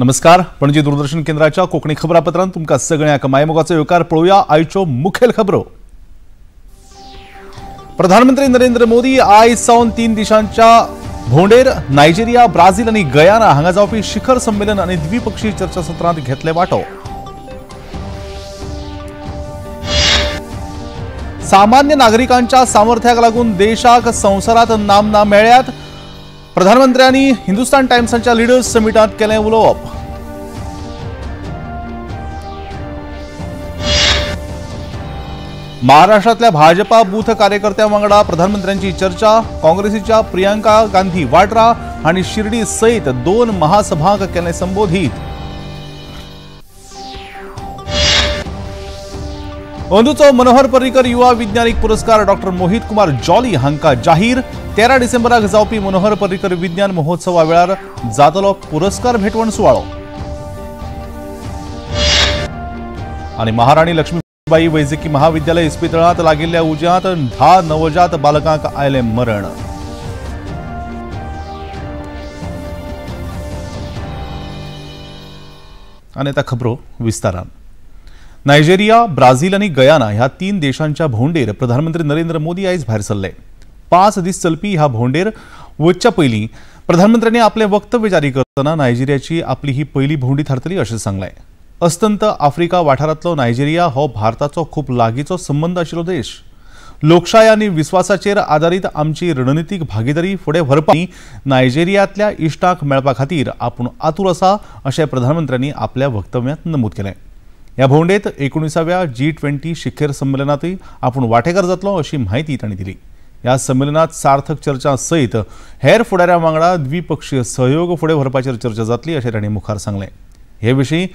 नमस्कार, पणजी दूरदर्शन केंद्राच्या कोंकणी खबरापत्रांत तुमकां सगळ्यांक मायमोगाचो येवकार. पळोवया आयच्यो मुखेल खबरो. प्रधानमंत्री नरेंद्र मोदी आयज सावन 3 दिसांच्या भोंवडेर नायजेरिया, ब्राझील आनी गयाना हांगा जावपी शिखर संमेलन आनी द्विपक्षीय चर्चासत्रांत घेतले वांटो. सामान्य नागरिकांच्या सामर्थ्याक लागून देशाक संवसारांत नामना मेळ्ळ्यात. प्रधानमंत्र्यांनी हिंदुस्तान टायम्साच्या लिडर्स समिटांत केलें उलोवप. महाराष्ट्रांतल्या भाजपा बूथ कार्यकर्त्यां वांगडा प्रधानमंत्र्यांची चर्चा. काँग्रेसीच्या प्रियंका गांधी वाड्रा हांणी शिर्डी सयत 2 महासभांक केलें संबोधीत. अंदूचो मनोहर पर्रीकर युवा विज्ञानीक पुरस्कार डॉक्टर मोहित कुमार जॉली हांकां जाहीर. 13 डिसेंबराक जावपी मनोहर पर्रीकर विज्ञान महोत्सवा वेळार जातलो पुरस्कार भेटवण सुवाळो. आनी महाराणी लक्ष्मीबाई वैजकी महाविद्यालय इस्पितळांत लागिल्ल्या उज्यांत 10 नवजात बालकांक आयलें मरण. आनी आतां खबरो विस्तारान. नायजेरिया, ब्राझील आनी गयाना ह्या 3 देशांच्या भोंवडेर प्रधानमंत्री नरेंद्र मोदी आयज भायर सरले. 5 दीस चलपी ह्या भोंवडेर वचच्या पयलीं प्रधानमंत्र्यांनी आपलें वक्तव्य जारी करतना नायजेरियाची आपली ही पयली भोंवडी थारतली अशें सांगलें. अस्तंत आफ्रिका वाठारांतलो नायजेरिया हो भारताचो खूब लागींचो संबंद आशिल्लो देश. लोकशाय आनी विस्वासाचेर आदारीत आमची रणनितीक भागीदारी फुडें व्हरपाक नायजेरियांतल्या इश्टांक मेळपा खातीर आपूण आतूर आसा अशें प्रधानमंत्र्यांनी आपल्या वक्तव्यांत नमूद केलें. ह्या भोंवडेंत 19व्या G20 शिखर संमेलनांतूय आपूण वांटेकार जातलो अशी म्हायती तांणी दिली. ह्या संमेलनात सार्थक चर्चा सयत हेर फुडाऱ्यां वांगडा द्विपक्षीय सहयोग फुडें व्हरपाचेर चर्चा जातली अशें तांणी मुखार सांगलें. हे विशीं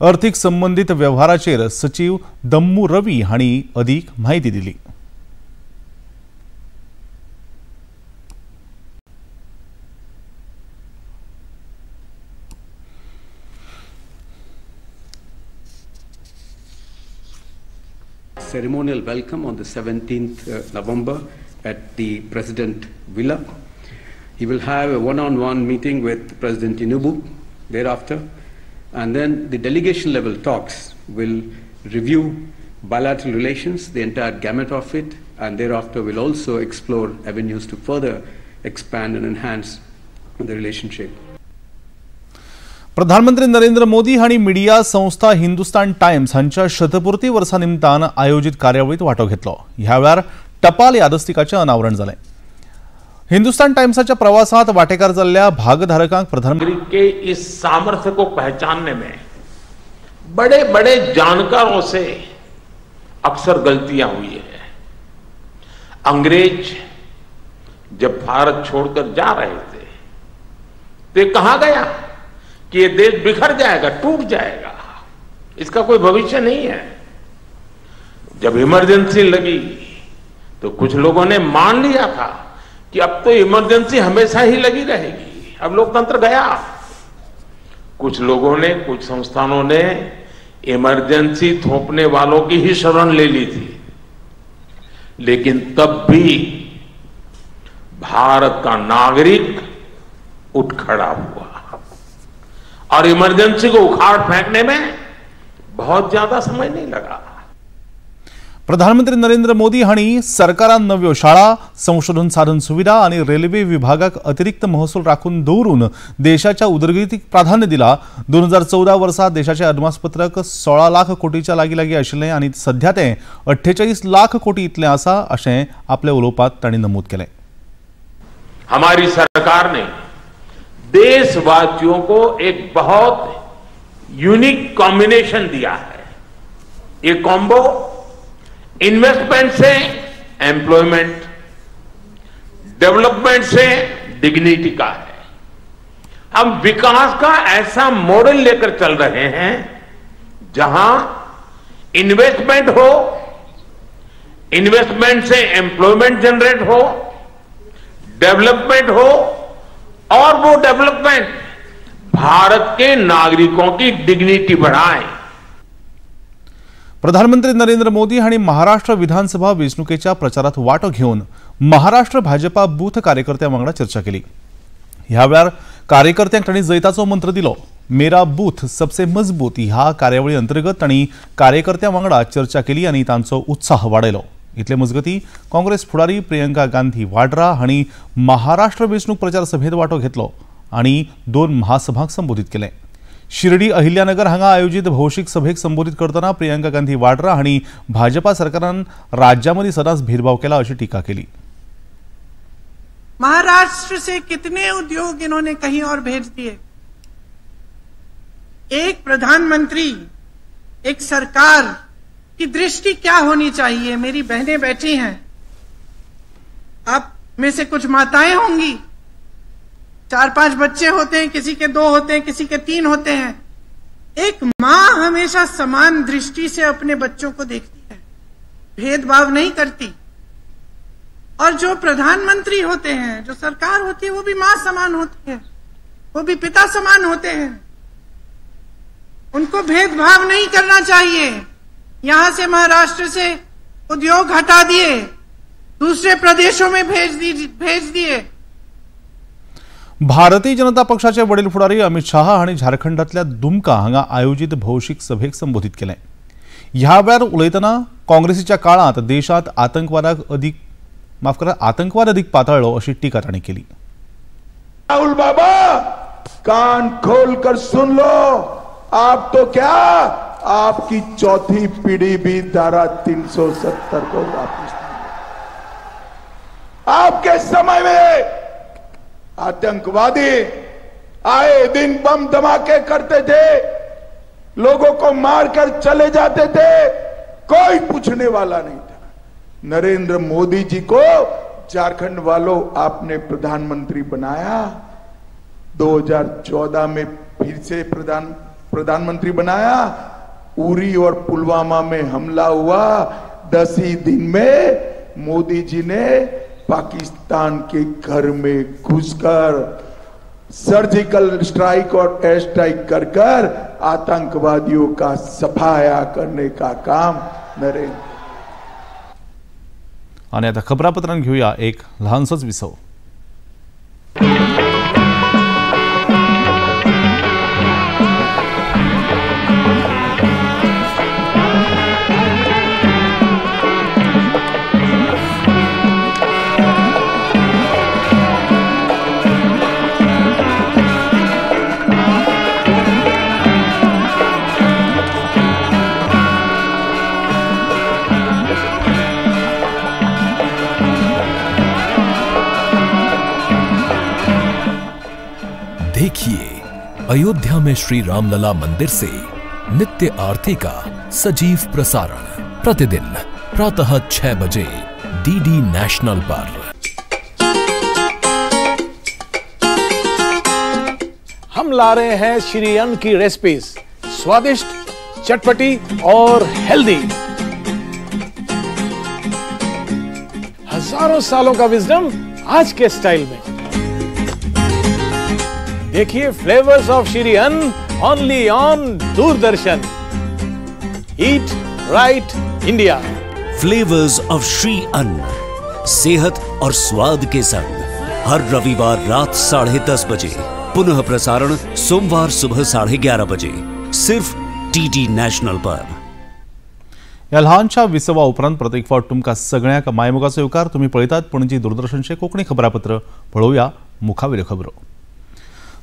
अर्थीक संबंदीत वेव्हाराचेर सचीव दम्मू रवी हांणी अदीक म्हायती दिली. Ceremonial welcome on the 17th November at the President Villa. He will have a one-on-one meeting with President Tinubu thereafter, and then the delegation level talks will review bilateral relations, the entire gamut of it, and thereafter will also explore avenues to further expand and enhance the relationship. प्रधानमंत्री नरेंद्र मोदी हांणी media संस्था Hindustan Times हांच्या शतपूर्ती वर्सा निमतान आयोजीत कार्यावळींत वांटो घेतलो. ह्या वेळार टपाल यादस्तिकाचें अनावरण जालें. हिंदुस्तान टायम्साच्या प्रवासांत वांटेकार जाल्ल्या भागधारकांक प्रधानमंत्री के इस सामर्थ्य को पहचानने में बड़े बड़े जानकारों से अक्सर गलतियां हुई है. अंग्रेज जब भारत छोड़कर जा रहे थे तो कहा गया कि ये देश बिखर जाएगा, टूट जाएगा, इसका कोई भविष्य नहीं है. जब इमरजेंसी लगी तो कुछ लोगों ने मान लिया था कि अब तो इमरजेंसी हमेशा ही लगी रहेगी, अब लोकतंत्र गया. कुछ लोगों ने, कुछ संस्थानों ने इमरजेंसी थोपने वालों की ही शरण ले ली थी, लेकिन तब भी भारत का नागरिक उठ खड़ा हुआ और इमरजेंसी को उखाड़ फेंकने में बहुत ज्यादा समय नहीं लगा. प्रधानमंत्री नरेंद्र मोदी हांणी सरकारान नव्यो शाळा, संशोधन साधन सुविधा आनी रेल्वे विभागाक अतिरिक्त महसूल राखून दवरून देशाच्या उदरगतीक प्राधान्य दिला. 2014 वर्सा देशाचें अदमासपत्रक 16 लाख कोटीच्या लागीं लागीं आशिल्लें आनी सध्या तें 48 लाख कोटी इतलें आसा अशें आपल्या उलोवपांत तांणी नमूद केलें. हमारी सरकार ने देशवासियों को एक बहुत यूनिक कॉम्बिनेशन दिया है. ये कॉम्बो इन्वेस्टमेंट से एम्प्लॉयमेंट, डेवलपमेंट से डिग्निटी का है. हम विकास का ऐसा मॉडल लेकर चल रहे हैं जहां इन्वेस्टमेंट हो, इन्वेस्टमेंट से एम्प्लॉयमेंट जनरेट हो, डेवलपमेंट हो और वो डेवलपमेंट भारत के नागरिकों की डिग्निटी बढ़ाए. प्रधानमंत्री नरेंद्र मोदी हांणी महाराष्ट्र विधानसभा वेंचणुकेच्या प्रचारात वांटो घेवन महाराष्ट्र भाजपा बूथ कार्यकर्त्यां वांगडा चर्चा केली. ह्या वेळार कार्यकर्त्यांक तांणी जैताचो मंत्र दिलो. मेरा बूथ सबसे मजबूत ह्या कार्यावळी अंतर्गत तांणी कार्यकर्त्यां वांगडा चर्चा केली आनी तांचो उत्साह वाडयलो. इतले मजगती काँग्रेस फुडारी प्रियंका गांधी वाड्रा हांणी महाराष्ट्र वेंचणूक प्रचार सभेत वांटो घेतलो आनी 2 महासभांक संबोधित केलें. शिर्डी अहिल्यानगर हांगा आयोजित भौशीक सभेक संबोधित करतना प्रियंका गांधी वाड्रा हांणी भाजपा सरकारान राज्यामदीं सदांच भेदभाव केला अशी टीका केली. महाराष्ट्र से कितने उद्योग इन्होंने कहीं और भेज दिए. एक प्रधानमंत्री, एक सरकार की दृष्टि क्या होनी चाहिए. मेरी बहनें बैठी हैं, आप में से कुछ माताएं होंगी, 4-5 बच्चे होते हैं, किसी के 2 होते हैं, किसी के 3 होते हैं. एक मां हमेशा समान दृष्टि से अपने बच्चों को देखती है, भेदभाव नहीं करती. और जो प्रधानमंत्री होते हैं, जो सरकार होती है, वो भी मां समान होती है, वो भी पिता समान होते हैं. उनको भेदभाव नहीं करना चाहिए. यहां से महाराष्ट्र से उद्योग हटा दिए, दूसरे प्रदेशों में भेज दिए. भारतीय जनता पक्षाचे वडील फुडारी अमित शहा हांणी झारखंडातल्या दुमका हांगा आयोजित भौशीक सभेक संबोधित केलें. ह्या वेळार उलयतना काँग्रेसीच्या काळांत देशांत आतंकवाद अधिक पातळ्ळो अशी टीका तांणी केली. राहुल बाबा, कान खोल कर सुन लो, आप तो क्या, आपकी चौथी पीढ़ी भी धारा 370 को वापस. आपके समय में आतंकवादी आए दिन बम धमाके करते थे, लोगों को मारकर चले जाते थे, कोई पूछने वाला नहीं था. नरेंद्र मोदी जी को झारखंड वालों आपने प्रधानमंत्री बनाया, 2014 में फिर से प्रधानमंत्री बनाया. उरी और पुलवामा में हमला हुआ, 10 ही दिन में मोदी जी ने पाकिस्तान के घर में घुसकर सर्जिकल स्ट्राइक और एयर स्ट्राइक कर कर आतंकवादियों का सफाया करने का काम नरेंद्र. आणि आता खबरापत्रांत घेऊया एक लहानसंच विसव. देखिए अयोध्या में श्री रामलला मंदिर से नित्य आरती का सजीव प्रसारण प्रतिदिन प्रातः 6 बजे डीडी नेशनल पर. हम ला रहे हैं श्री अन्न की रेसिपीज, स्वादिष्ट, चटपटी और हेल्दी. हजारों सालों का विजडम आज के स्टाइल में. देखिए flavours of Shri Anna only on Doordarshan. Eat right India. Flavours of Shri Anna, सेहत और स्वाद के संग, हर रविवार रात 10:30 बजे, पुनः प्रसारण सोमवार सुबह 11:30 बजे, सिर्फ डीडी नॅशनल पर. ह्या ल्हानशा विसवा उपरांत परत एक फावट तुमकां सगळ्यांक मायमोगाचो येवकार. तुमी पळयतात पणजी दूरदर्शनचें कोंकणी खबरापत्र. पळोवया मुखावेल्यो खबरो.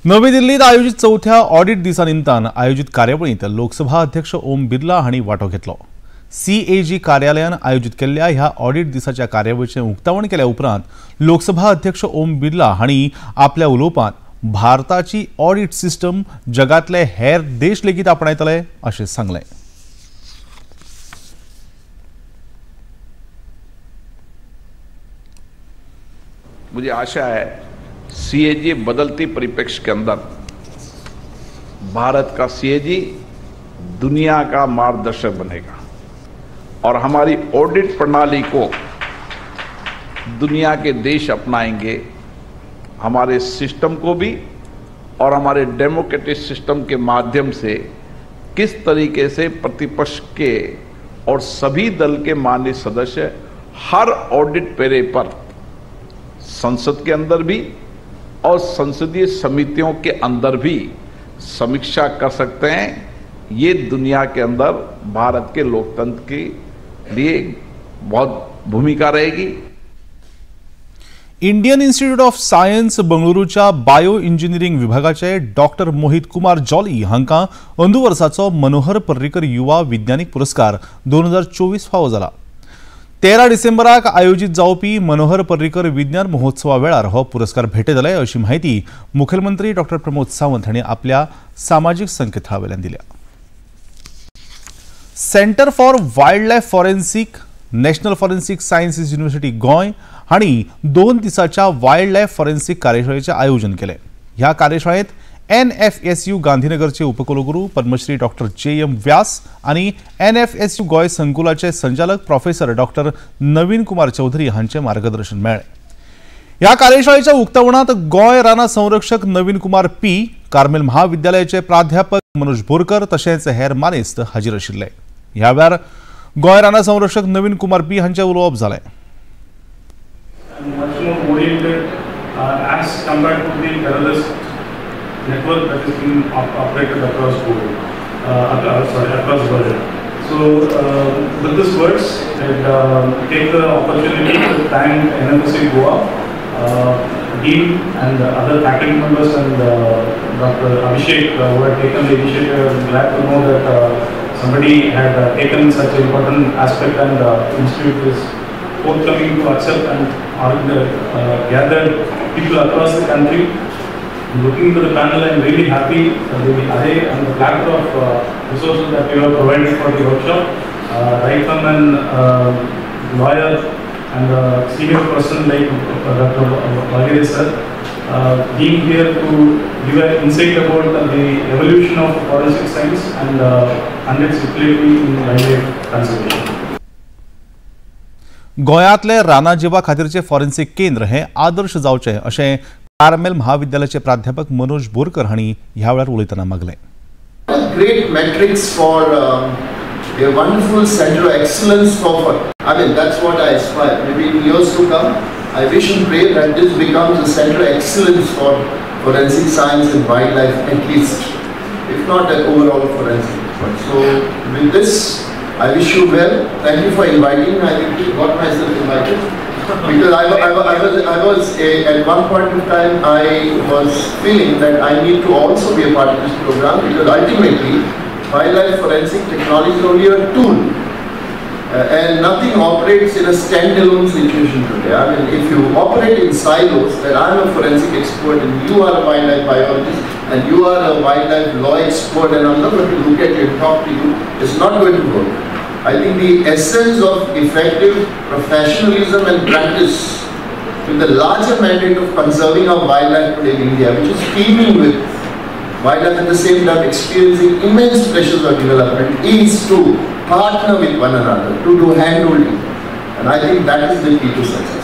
नवी दिल्लीत आयोजित चौथ्या ऑडिट दिसा निमतान आयोजित कार्यावळींत लोकसभा अध्यक्ष ओम बिर्ला हांणी वांटो घेतलो. सीएजी कार्यालयान आयोजित केल्ल्या ह्या ऑडिट दिसाच्या कार्यावळीचें उक्तावण केल्या उपरांत लोकसभा अध्यक्ष ओम बिर्ला हांणी आपल्या उलोवपांत भारताची ऑडिट सिस्टम जगांतले हेर देश लेगीत आपणायतले अशें सांगलें. मुझे आशा है सीएजी बदलती परिप्रेक्ष्य के अंदर भारत का सीएजी दुनिया का मार्गदर्शक बनेगा और हमारी ऑडिट प्रणाली को दुनिया के देश अपनाएंगे, हमारे सिस्टम को भी और हमारे डेमोक्रेटिक सिस्टम के माध्यम से किस तरीके से प्रतिपक्ष के और सभी दल के माननीय सदस्य हर ऑडिट पेरे पर संसद के अंदर भी और संसदीय समितियों के अंदर भी समीक्षा कर सकते हैं। ये दुनिया के अंदर भारत के लोकतंत्र के लिए बहुत भूमिका रहेगी। इंडियन इन्स्टिट्यूट ऑफ सायन्स बंगळुरूच्या बायो इंजिनिअरिंग विभागाचे डॉक्टर मोहित कुमार जॉली हांकां अंदू वर्साचो मनोहर पर्रीकर युवा विज्ञानीक पुरस्कार 2024 फावो जाला। 13 डिसेंबराक आयोजीत जावपी मनोहर पर्रीकर विज्ञान महोत्सवा वेळार हो पुरस्कार भेटयतले अशी म्हायती मुखेलमंत्री डॉक्टर प्रमोद सावंत हांणी आपल्या सामाजीक संकेतथळा दिल्या। Centre for wildlife forensic national forensic sciences university Goa हांणी 2 दिसाच्या वायल्ड लायफ फॉरेन्सिक कार्यशाळेचें आयोजन केलें। ह्या कार्यशाळेंत NFSU गांधीनगरचे उपकुलगुरू पद्मश्री डॉक्टर JM व्यास आनी NFSU Goa संकुलाचे संचालक प्रोफेसर डॉक्टर नवीन कुमार चौधरी हांचें मार्गदर्शन मेळ्ळें। ह्या कार्यशाळेच्या उक्तावणांत गोंय राना संरक्षक नवीन कुमार पी, कार्मेल महाविद्यालयाचे प्राध्यापक मनोज बोरकर तशेंच हेर मानेस्त हाजीर आशिल्ले। ह्या वेळार गोंय राना संरक्षक नवीन कुमार पी हांचें उलोवप जालें। Much more oriented as compared to the terrorist network that is being operated across world, across world. So with these words, I take the opportunity to thank NFSU Goa, Dean and other faculty members and Dr. Abhishek who had taken the initiative. I'm glad to know that somebody had taken such an important aspect and institute is forthcoming to accept and gather people across the country. Looking to the panel, I am really happy the array and the platter of resources that you have provided for the workshop. Right from an lawyer and a senior person like Dr. Waghire sir, being here to give an insight about the evolution of forensic science and its utility in wildlife conservation. गोंयांतले रानाजिवा खातीरचे forensic केंद्र हे आदर्श जावचे अशें Carmel महाविद्यालयाचे प्राध्यापक मनोज बोरकर हांणी ह्या वेळार उलयतना मागलें। Great metrics for a wonderful center of excellence for I mean that's what I aspire. Maybe in years to come, I wish and pray that this becomes a center of excellence for forensic science and wildlife, at least, if not an overall forensic. So with this, I wish you well. Thank you for inviting me. I literally got myself invited because I was at one point in time I was feeling that I need to also be a part of this program, because ultimately wildlife forensic technology is only a tool, and nothing operates in a standalone situation today. I mean, if you operate in silos, that I'm a forensic expert and you are a wildlife biologist and you are a wildlife law expert and I'm not going to look at you and talk to you, it's not going to work. I think the essence of effective professionalism and practice with the larger mandate of conserving our wildlife today in India, which is teeming with wildlife at the same time experiencing immense pressures of development, is to partner with one another, to do hand-holding. And I think that is the key to success.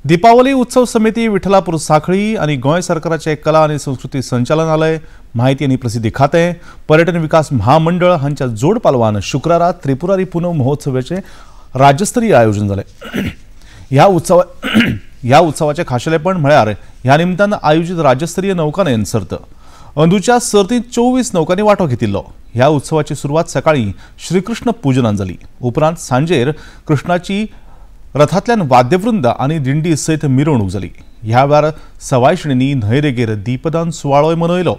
Deepavali उत्सव समिती विठलापूर साखळी आणि गोंय सरकाराचे कला आणि संस्कृती संचालनालय, माहिती आणि प्रसिद्धी खाते, पर्यटन विकास महामंडळ हांच्या जोड पालवान शुक्रारा त्रिपुरारी पुनव महोत्सवाचे राज्यस्तरीय आयोजन जालें। ह्या उत्सवाचे खाशेलेपण म्हळ्यार ह्या निमतान आयोजित राज्यस्तरीय नौकानयन सर्त। अंदूच्या सर्तींत 24 नौकांनी वांटो घेतिल्लो। ह्या उत्सवाची सुरवात सकाळी श्रीकृष्ण पूजनान जाली। उपरांत सांजेर कृष्णाची रथांतल्यान वाद्यवृंद आनी दिंडी सयत मिरवणूक जाली। ह्या वेळार सवायशिणींनी न्हंयरेगेर दीपदान सुवाळोय मनयलो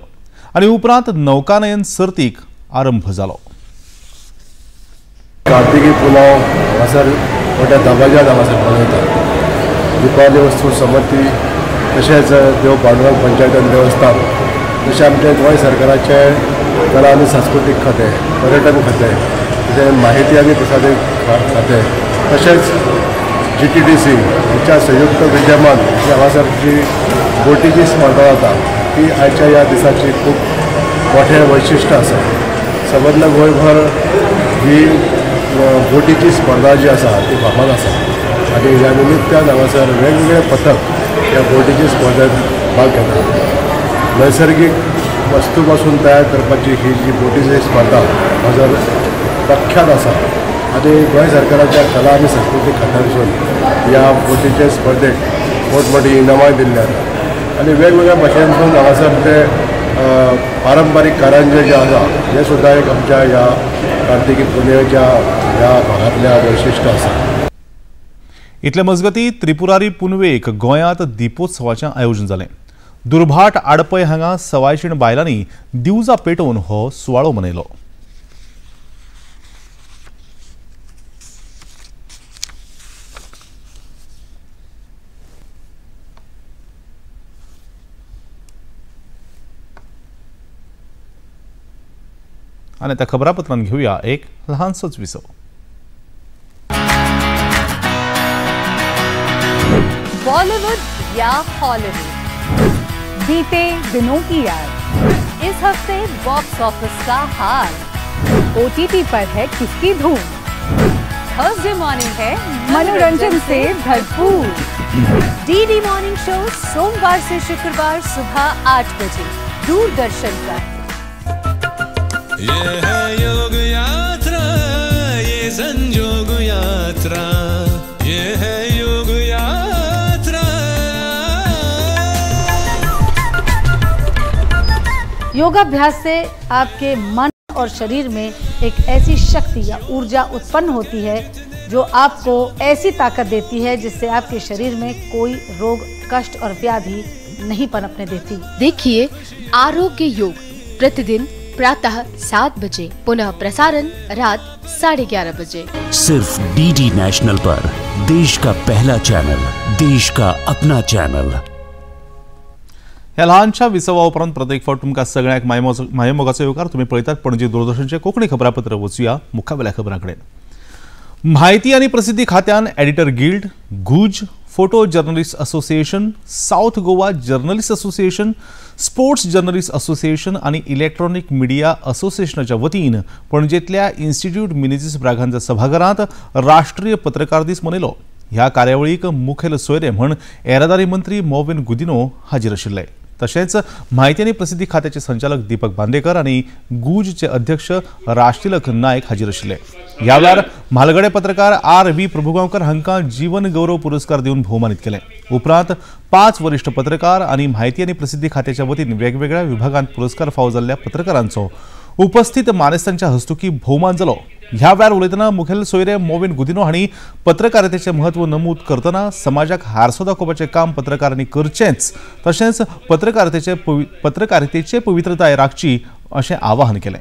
आनी उपरांत नौकानयन सर्तीक आरंभ जालो। कार्तिकी पुनव हांगासर मोठ्या दबाज्यान हांगासर मनयतात। दीपावली वस्तू समिती तशेंच देव पांडुरंग पंचायतन देवस्थान, तशें आमचे गोंय सरकाराचें कला आनी सांस्कृतीक खातें, पर्यटन खातें, तशें माहिती आनी प्रसारीत खातें, तशेंच GTDC हांच्या संयुक्त विद्यमान हांगासर जी बोटीची स्पर्धा जाता ती आयच्या ह्या दिसाची खूब मोठें वैशिश्ट आसा। सबंद गोंयभर ही बोटीची स्पर्धा जी आसा ती फामाद आसा आनी ह्या निमित्तान हांगासर वेगवेगळे पथक ह्या बोटीची स्पर्धेत भाग घेता। नैसर्गीक वस्तू पासून तयार करपाची ही जी बोटीची स्पर्धा हांगासर प्रख्यात आसा आनी गोंय सरकाराच्या कला आनी संस्कृती खात्यासून ह्या बोटीचे स्पर्धेक मोठमोठी इनामां दिल्ली आसा आनी वेगवेगळ्या भाशेंसून हांगासर ते पारंपारीक कारंजे जे आसा हे सुद्दां एक आमच्या ह्या कार्तिकी पुनवेच्या ह्या भागांतल्या वैशिश्ट आसा. इतले मजगती त्रिपुरारी पुनवेक गोंयांत दीपोत्सवाचें आयोजन जालें. दुर्भाट आडपय हांगा सवायशीण बायलांनी दिवजा पेटोवन हो सुवाळो मनयलो. आनी त्या खबरापत्रांत घेवया एक ल्हानसोच विसव. बॉलीवुड या हॉलीवुड, बीते दिनों की याद, इस हफ्ते बॉक्स ऑफिस का हाल, ओटीटी पर है किसकी धूम, थर्सडे मॉर्निंग है मनोरंजन से भरपूर, डीडी मॉर्निंग शो सोमवार से शुक्रवार सुबह 8 बजे दूरदर्शन पर। ये है योग यात्रा, ये संजोग यात्रा, ये है योग यात्रा। योगाभ्यास से आपके मन और शरीर में एक ऐसी शक्ति या ऊर्जा उत्पन्न होती है जो आपको ऐसी ताकत देती है जिससे आपके शरीर में कोई रोग, कष्ट और व्याधि नहीं पनपने देती। देखिए आरोग्य योग प्रतिदिन प्रातः 7 बजे, पुनः प्रसारण रात 11:30 बजे, सिर्फ डीडी नेशनल पर, देश का पहला चैनल, देश का अपना चैनल। ह्या ल्हानशा विसवा उपरांत प्रत्येक फावट तुमकां सगळ्यांक मायमोगाचो येवकार. तुमी पळयतात पणजी दूरदर्शनचें कोंकणी खबरापत्र. वचुया मुखावेल्या खबरां कडेन. म्हायती आनी प्रसिद्धी खात्यान editor guild, GUJ, photo journalist association, south Goa journalist association, sports journalist association आनी इलेक्ट्रॉनिक मिडिया असोसिएशनाच्या वतीन पणजेंतल्या इन्स्टिट्यूट मिनेझीस ब्रागांझा सभाघरांत राष्ट्रीय पत्रकार दीस मनयलो. ह्या कार्यावळीक मुखेल सोयरे म्हण येरादारी मंत्री मॉविन गुदिन्हो हाजीर आशिल्ले. तशेंच म्हायती आनी प्रसिद्धी खात्याचे संचालक दीपक बांदेकर आनी गुजचे अध्यक्ष राजतिलक नायक हाजीर आशिल्ले. ह्या वेळार म्हालगडे पत्रकार आर व्ही प्रभुगांवकर हांकां जीवन गौरव पुरस्कार दिवन भोवमानीत केले. उपरांत 5 वरिश्ठ पत्रकार आनी म्हायती आनी प्रसिद्धी खात्याच्या वतीन वेगवेगळ्या विभागांत पुरस्कार फावो जाल्ल्या पत्रकारांचो उपस्थित मानेस्तांच्या हस्तुकी भोवमान जालो. ह्या वेळार उलयतना मुखेल सोयरे मॉविन गुदिन्हो हांणी पत्रकारितेचें म्हत्व नमूद करतना समाजाक हारसो दाखोवपाचें काम पत्रकारांनी करचेंच, तशेंच पत्रकारितेचे पवित्रताय राखची अशें आवाहन केलें.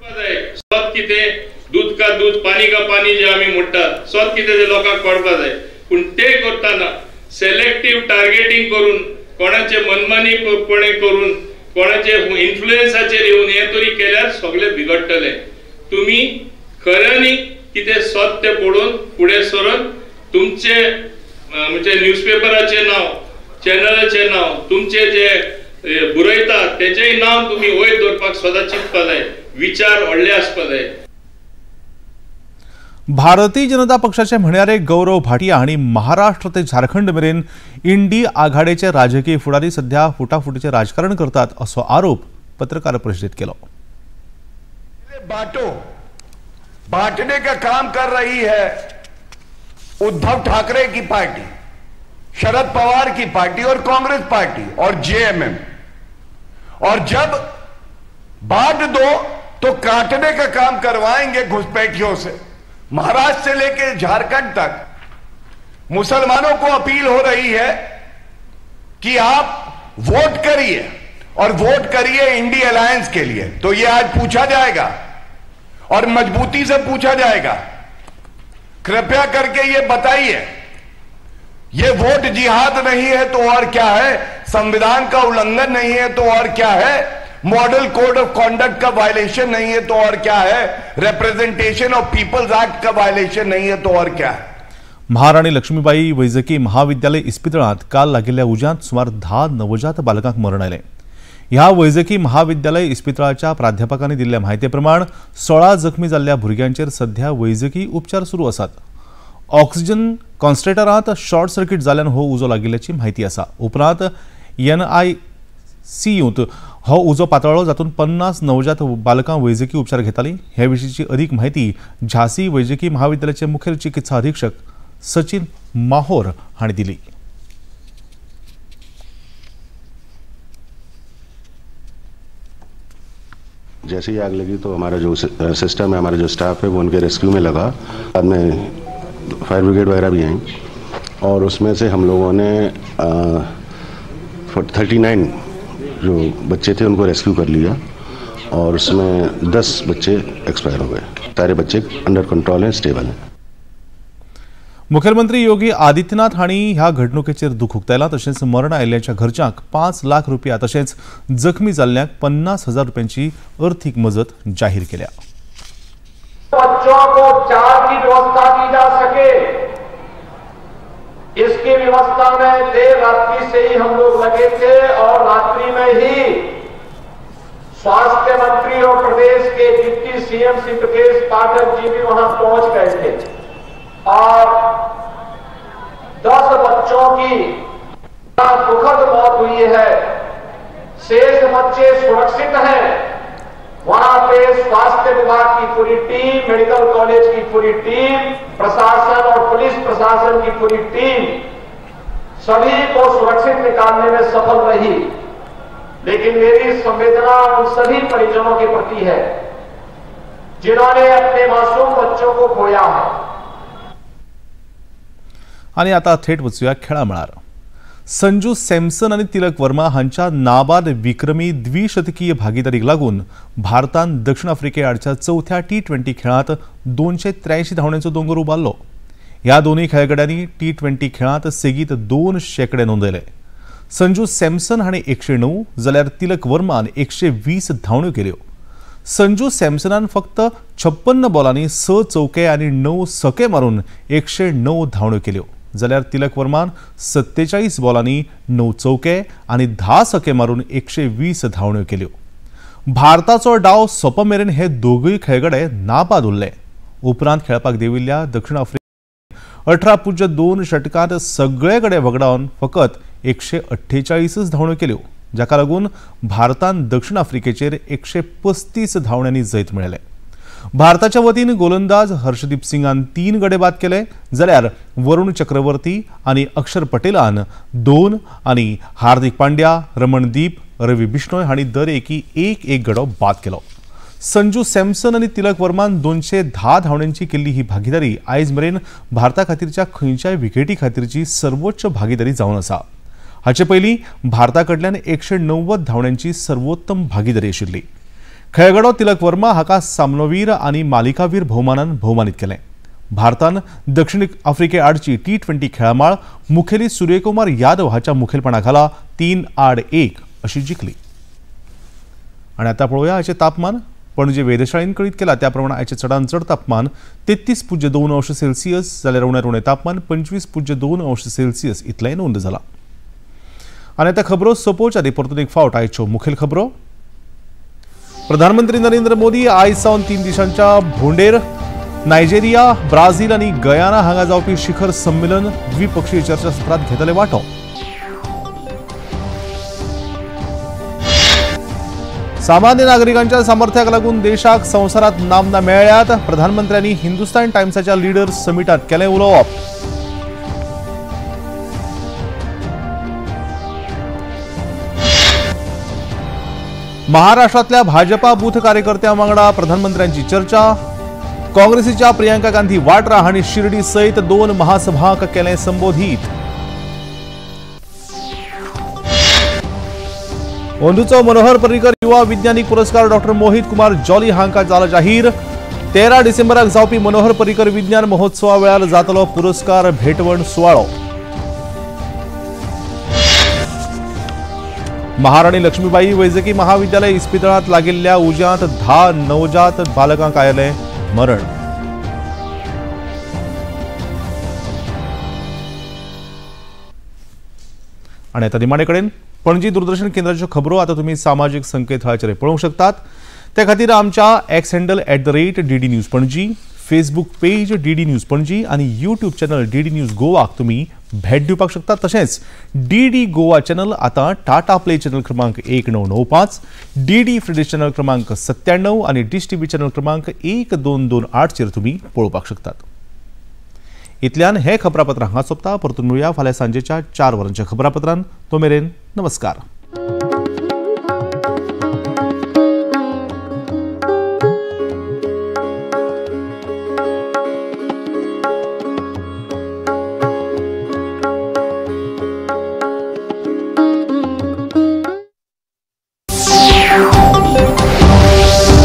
सत कितें दूध का दूध पाणी का पाणी जे आमी म्हणटात, सत कितें तें लोकांक कळपा जाय. पूण तें करतना सिलेक्टीव टार्गेटींग करून, कोणाचे मनमानीपणे करून, कोणाचे इन्फ्लुएन्साचेर येवन हें तरी केल्यार सगळें बिगडटलें. तुमी खऱ्यांनी कितें सत तें पळोवन फुडें सरून तुमचे म्हणजे न्यूजपेपराचें नांव, चॅनलाचें नांव, तुमचे जे बरयता तेचेय नांव तुमी वयर दवरपाक सदां चिंतपा जाय. विचार व्हडले आसपा जाय. भारतीय जनता पक्षाचे म्हणयारे गौरव भाटिया हांणी महाराष्ट्र ते झारखंड मेरेन इंडी आघाडेचे राजकीय फुडारी सध्या फुटाफुटीचे राजकारण करतात असो आरोप पत्रकार परिषदेत केलो. बांटो बांटने का काम कर रही है उद्धव ठाकरे की पार्टी, शरद पवार की पार्टी और कांग्रेस पार्टी और जेएमएम। और जब बांट दो तो काटने का काम करवाएंगे घुसपैठियों से। महाराष्ट्र से लेकर झारखंड तक मुसलमानों को अपील हो रही है कि आप वोट करिए और वोट करिए इंडी अलायंस के लिए। तो यह आज पूछा जाएगा और मजबूती से पूछा जाएगा, कृपया करके यह बताइए, यह वोट जिहाद नहीं है तो और क्या है? संविधान का उल्लंघन नहीं है तो और क्या है? मॉडल कोड ऑफ कॉन्डक्ट का वायलेशन नहीं है तो और क्या है? रिप्रेजेंटेशन ऑफ पीपल्स एक्ट का वायलेशन नहीं है तो और क्या है? महाराणी लक्ष्मीबाई वैजकी महाविद्यालय इस्पितळांत काल लागिल्ल्या उज्यांत सुमार 10 नवजात बालकांक मरण आयलें. ह्या वैजकी महाविद्यालय इस्पितळाच्या प्राध्यापकांनी दिल्ल्या म्हायती प्रमाण 16 जखमी जाल्ल्या भुरग्यांचेर सध्या वैजकी उपचार सुरू आसात. ऑक्सिजन कॉन्सन्ट्रेटरांत शॉर्ट सर्किट जाल्ल्यान हो उजो लागिल्ल्याची म्हायती आसा. उपरांत एनआयसीयूंत हो उजो पातळ्ळो, जातूंत 50 नवजात बालकां वैजकी उपचार घेतालीं. हे विशींची अदीक म्हायती झांसी वैजकी महाविद्यालयाचे मुखेल चिकित्सा अधीक्षक सचिन माहोर हांणी दिली. जैसे ही आग लगी तो हमारा जो सिस्टम है, हमारा जो स्टाफ है वो उनके रेस्क्यू में लगा। बाद में फायर ब्रिगेड वगैरह भी आई और उसमें से हम लोगों ने 39 जो बच्चे थे उनको रेस्क्यू कर लिया और उसमें 10 बच्चे एक्सपायर हो गए। सारे बच्चे अंडर कंट्रोल हैं, स्टेबल हैं। मुखेलमंत्री योगी आदित्यनाथ हांणी ह्या घडणुकेचेर दुख उक्तायलां। तशेंच मरण आयिल्ल्यांच्या घरच्यांक 5 लाख रुपया तशेंच जखमी जाल्ल्यांक 50,000 रुपयांची अर्थीक मजत जाहीर केल्या। बच्चों को उपचार की व्यवस्था की जा सके, इसकी व्यवस्था में देर रात्रि से ही हम लोग लगे थे और रात्रि में ही स्वास्थ्य मंत्री और प्रदेश के डिप्टी सीएम श्री ब्रजेश पाठक जी भी वहां पहुंच गए थे और 10 बच्चों की दुखद मौत हुई है। शेष बच्चे सुरक्षित हैं। वहां पे स्वास्थ्य विभाग की पूरी टीम, मेडिकल कॉलेज की पूरी टीम, प्रशासन और पुलिस प्रशासन की पूरी टीम सभी को सुरक्षित निकालने में सफल रही। लेकिन मेरी संवेदना उन सभी परिजनों के प्रति है जिन्होंने अपने मासूम बच्चों को खोया है। आणि आता थेट वचूया खेळामळार। संजू सॅमसन आनी तिलक वर्मा हांच्या नाबाद विक्रमी द्विशतकीय भागीदारीक लागून भारतान दक्षिण आफ्रिके आडच्या चवथ्या T20 खेळांत 283 धांवड्यांचो दोंगर उबारलो। ह्या दोनूय खेळगड्यांनी T20 खेळांत सेगीत 2 शेंकडे नोंदयले। संजू सॅमसन हाणें 109 जाल्यार तिलक वर्मान 120 धांवड्यो केल्यो। संजू सॅमसनान फक्त 56 बॉलांनी 6 चौके आनी 9 सके मारून 109 धांवड्यो केल्यो, जाल्यार तिलक वर्मान 47 बॉलांनी 9 चौके आनी 10 सके मारून 120 धांवड्यो केल्यो। भारताचो डाव सोंपो मेरेन हे दोगूय खेळगडे नाबाद उरले। उपरांत खेळपाक देविल्ल्या दक्षिण आफ्रिकेन 18.2 षटकांत सगळे गडे वगडावन फकत 148 धांवड्यो केल्यो, जाका लागून भारतान दक्षिण आफ्रिकेचेर 135 धांवड्यांनी जैत मेळयलें। भारताच्या वतीन गोलंदाज हर्षदीप सिंगान 3 गडे बाद केले, जाल्यार वरुण चक्रवर्ती आनी अक्षर पटेलान 2 आनी हार्दिक पांड्या, रमणदीप, रवी बिश्नोय हांणी दर एकी 1-1 गडो बाद केलो। संजू सॅमसन आनी तिलक वर्मान 210 धांवड्यांची केल्ली ही भागीदारी आयज मेरेन भारता खातीरच्या खंयच्याय विकेटी खातीरची सर्वोच्च भागीदारी जावन आसा। हाचे पयलीं भारता कडल्यान 190 धांवड्यांची सर्वोत्तम भागीदारी आशिल्ली। खेळगडो तिलक वर्मा हाका सामनोवीर आनी मालिकावीर भोवमानान भोवमानीत केलें। भारतान दक्षिण आफ्रिके आडची T20 खेळामाळ मुखेली सूर्यकुमार यादव हाच्या मुखेलपणा खाला 3-1 अशी जिखली। आनी आतां पळोवया हाचें तापमान। पणजे वेधशाळेन कळीत केला त्या प्रमाणे आयचें चडांत चड तापमान 33.2 अंश सेल्सियस जाल्यार उण्यांत उणें तापमान 25.2 अंश सेल्सियस इतलें नोंद जालां। आनी आतां खबरो सोंपोवच्या आदीं परतून एक फावट आयच्यो मुखेल खबरो। प्रधानमंत्री नरेंद्र मोदी आयज सावन 3 दिसांच्या भोंवडेर नायजेरिया, ब्राझील आनी गयाना हांगा जावपी शिखर संमेलन द्विपक्षीय चर्चासत्रांत घेतले वांटो। सामान्य नागरिकांच्या सामर्थ्याक लागून देशाक संवसारांत नामना मेळ्ळ्यात, प्रधानमंत्र्यांनी हिंदुस्तान टायम्साच्या लिडर समिटांत केलें उलोवप। महाराष्ट्रातल्या भाजपा बूथ कार्यकर्त्यां वांगडा प्रधानमंत्र्यांची चर्चा। काँग्रेसीच्या प्रियंका गांधी वाड्रा हांणी शिर्डी सयत 2 महासभांक केलें संबोधीत। अंदूचो मनोहर पर्रीकर युवा विज्ञानीक पुरस्कार डॉक्टर मोहित कुमार जॉली हांकां जाला जाहीर। 13 डिसेंबराक जावपी मनोहर पर्रीकर विज्ञान महोत्सवा वेळार जातलो पुरस्कार भेटवण सुवाळो। महाराणी लक्ष्मीबाई वैजकी महाविद्यालय इस्पितळांत लागिल्ल्या उज्यांत 10 नवजात बालकांक आयलें मरण। आनी आतां निमाणे कडेन पणजी दूरदर्शन केंद्राच्यो खबरो आतां तुमी सामाजीक संकेतथळाचेर पळोवंक शकतात। ते खातीर आमच्या X handle @DD News Panaji, Facebook page DD News Panaji आनी यूट्यूब चॅनल DD news गोवाक तुमी भेट दिवपाक शकता। तशेंच DD Goa channel आतां टाटा प्ले चॅनल क्रमांक 1995, DD फ्रिडिश चॅनल क्रमांक 97 आनी डिश टीव्ही चॅनल क्रमांक 1228 चेर तुमी पळोवपाक शकतात। इतल्यान हे खबरापत्र हांगा सोंपता। परतून मेळुया फाल्यां सांजेच्या 4 वरांच्या खबरापत्रान। तो मेरेन नमस्कार।